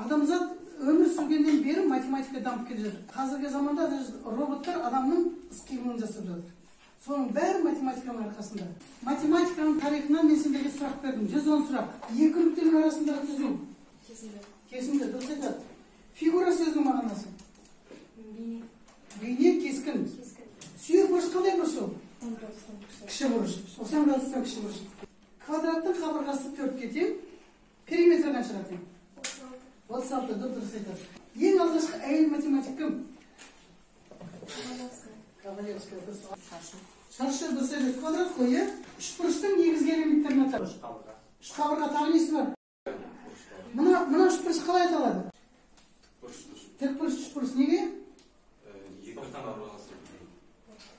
Адамзат өмір сүргеннен бері математика дамып келе жатыр. Қазіргі заманда роботтар адамның іс-қимылын жасап жатыр. Соның бәрі математиканың арқасында. Математиканың тарихынан мен сендерге сұрақ бердім. 110 сұрақ. Екі нүктенің арасындағы түзу. Кесінді. Кесінді, дұрыс айтады. Фигура сөзінің мағынасы. Бейне. Бейне, кескін. Кескін. Сүйір бұрыш қандай бұрыш ол? 10 градустан кіші. Кіші бұрыш. 90 градустан кіші бұрыш. Квадраттың қабырғасы 4-ке тең, периметрі қаншаға тең? 36, дұрыс айтасыз. Ең алғашқы әйел математик кім? Ковалевская. Ковалевская, дұрыс. Шаршы. Шаршы, дұрыс айтасыз. Квадрат қой, иә? Үшбұрыштың негізгі элементтерін атап. Үш қабырға. Үш қабырға, тағы несі бар? Мына үшбұрыш қалай аталады? Тікбұрыш, үшбұрыш. Неге? Екі қабырғасы.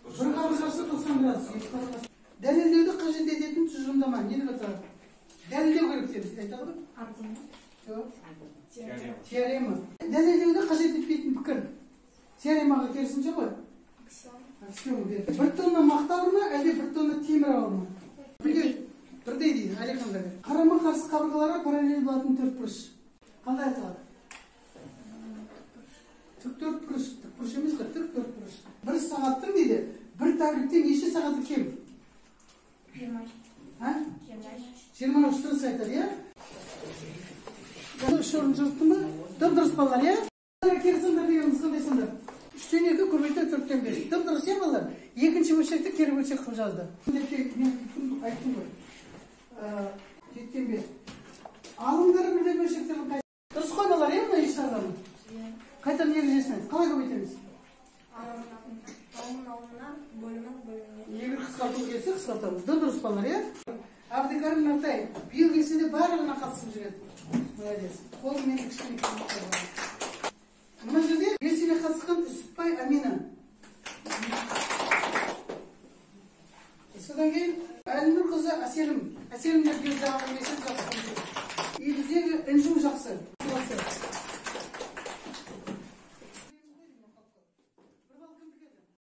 Бір қабырғасы 90 градус, екі қабырғасы. Дәлелдеуді қажет ететін тұжырымдама не деп аталады? Дәлелдеу керек деп айтады ғой? Аргумент. Жоқ. Теорема. Теорема. Дәлелдеуді қажет етпейтін пікір. Теоремаға керісінше ғой? Аксиома. Аксиома берді. 1 тонна мақта ауыр ма, әлде 1 тонна темір ауыр ма? Бірдей. Бірдей дейді, Әлихан да. Қарама-қарсы қабырғаларға параллель болатын төрт бұрыш. Қандай аталады? Тік төрт бұрыш. Тік бұрыш емес қой, тік төрт бұрыш. 1 сағаттың дейді, 1 тәулікте неше сағаты кем? 23. А? 23. 23 дұрыс айтады, иә? Үш орын жыртты ма? Дұрыс, дұрыс балалар, иә? Кері сандар дегеніміз қандай сандар? 3-тен 2 көбейту 4-тен 5. Дұрыс, дұрыс, иә балалар? Екінші бөлшекті кері бөлшек қылып жазды. Мен айттым ғой. 7-тен 5. Алымдары бірдей бөлшектердің қайсысы? Дұрыс қой балалар, иә, мына еш жазғаны? Қайтадан ережесін айт. Қалай көбейтеміз? Алымын алымына, бөлімін бөліміне. Егер қысқарту келсе, қысқартамыз. Дұрыс балалар, иә? Әбдікәрім Нартай, биыл келсе де барлығына қатысып жүреді. Молодец. Қолым менің кішкене кеміп қалды. Мына жерде белсене қатысқан Үсіпбай Амина. Содан кейін Әлінұр қызы Әселім. Әселім деп белгілі ағам келсе, жақсы. Үйіміздегі Інжу